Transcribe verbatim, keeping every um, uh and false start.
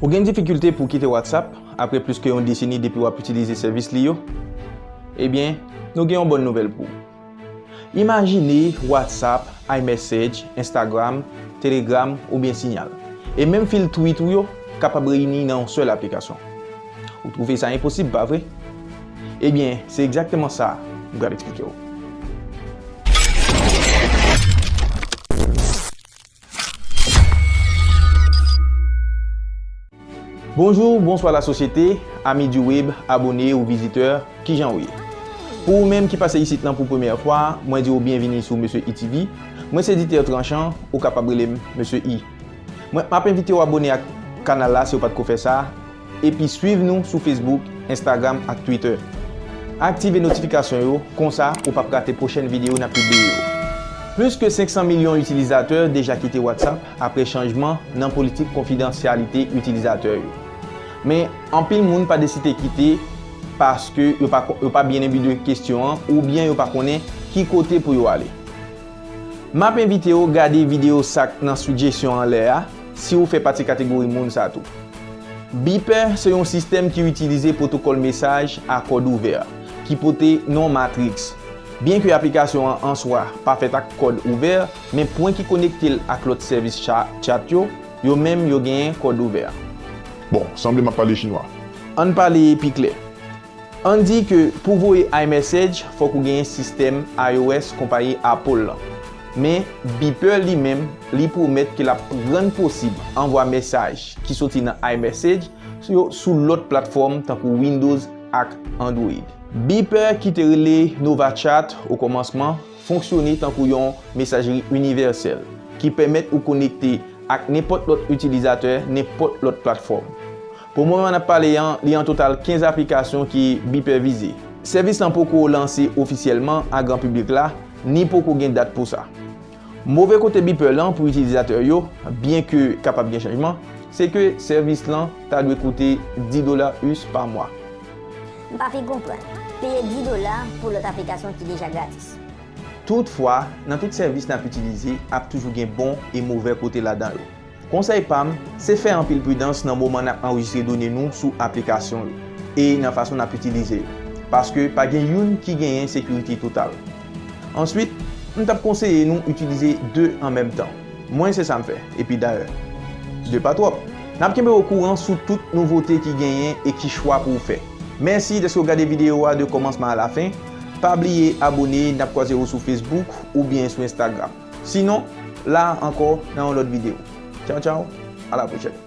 Ou gen difikilte pou w kite WhatsApp apre plis ke yon deseni depi w ap itilize sèvis li yo? Ebyen, nou gen yon bòn nouvèl pou ou. Imajine WhatsApp, iMessage, Instagram, Telegram oubyen Signal, e menm fil tweet ou yo kapab reyini nan yon sèl aplikasyon. Ou twouve sa enposib, pa vre? Ebyen, se egzakteman sa m pral eksplike w. Bonjou, bonswa lasosyete, ami di web, abone ou vizitè, kijan w ye? Pou ou menm ki pase isit lan pou premyè fwa, mwen di w byenvini sou Mesye E T V. Mwen se Dieter Tranchant, ou kapab rele m Mesye E. Mwen, m ap envite w abone ak kanal la si w pa t ko fè sa, epi swiv nou sou Facebook, Instagram ak Twitter. Aktive notifikasyon yo, konsa ou p ap rate pwochèn videyo n ap pibliye yo. Plis ke senk san milyon itilizatè deja kite WhatsApp apre chanjman nan politik konfidansyalite itilizatè yo. Men, anpil moun pa deside kite paske yo pa, yo pa byen enbi de kesyon an oubyen yo pa konnen ki kote pou yo ale. M ap envite w gade videyo sa k nan sijesyon anlè a, si w fè pati kategori moun sa tou. Beeper se yon sistèm ki itilize pwotokòl mesaj a kòd ouvè, ki pote non Matrix. Byenke aplikasyon an answa pa fèt ak kòd ouvè, men pwen ki konekte l ak lòt sèvis cha-, chat yo, yo menm yo genyen kòd ouvè. Bon, sanble m ap pale chinwa. Ann pale pi klè. Ann di ke pou voye iMessage, fòk ou genyen sistèm iOS konpayi Apple lan. Men, Beeper li menm, li pwomèt ke l ap rann posib anvwa mesaj ki soti nan iMessage yo sou lòt platfòm tankou Windows ak Android. Beeper ki te rele NovaChat okòmansman fonksyone tankou yon mesajri inivèsèl ki pèmèt ou konekte ak nenpòt lòt itilizatè nenpòt lòt platfòm. Pou moman n ap pale an, li an total kenz aplikasyon ke Beeper vize. Sèvis lan poko lanse ofisyèlman a gran piblik la, ni poko gen dat pou sa. Move kote Beeper lan pou itilizatè yo, byenke kapab gen chanjman, se ke sèvis lan ta dwe koute dis dola U S pa mwa. M pa fin konprann. Peye dis dola pou lòt aplikasyon ki deja gratis. Toutfwa, nan tout sèvis n ap itilize, ap toujou gen bon e movè kote ladan yo. Konsèy pa m, se fè anpil pridans nan moman n ap anrejistre done nou sou aplikasyon yo e nan fason n ap itilize yo, paske pa gen youn ki genyen sekirite total. Answit, m t ap konseye nou itilize de an menm tan. Mwen, se sa m fè, epi dayè, de pa twòp. N ap kenbe w okouran sou tout nouvote ki genyen e ki chwa pou w fè. Mèsi dèske w gade videyo a de kòmansman a la fen. Pa bliye abone, n ap kwaze w sou Facebook oubyen sou Instagram. Sinon, la ankò nan yon lòt videyo. Tchaw, tchaw, a la pwochèn.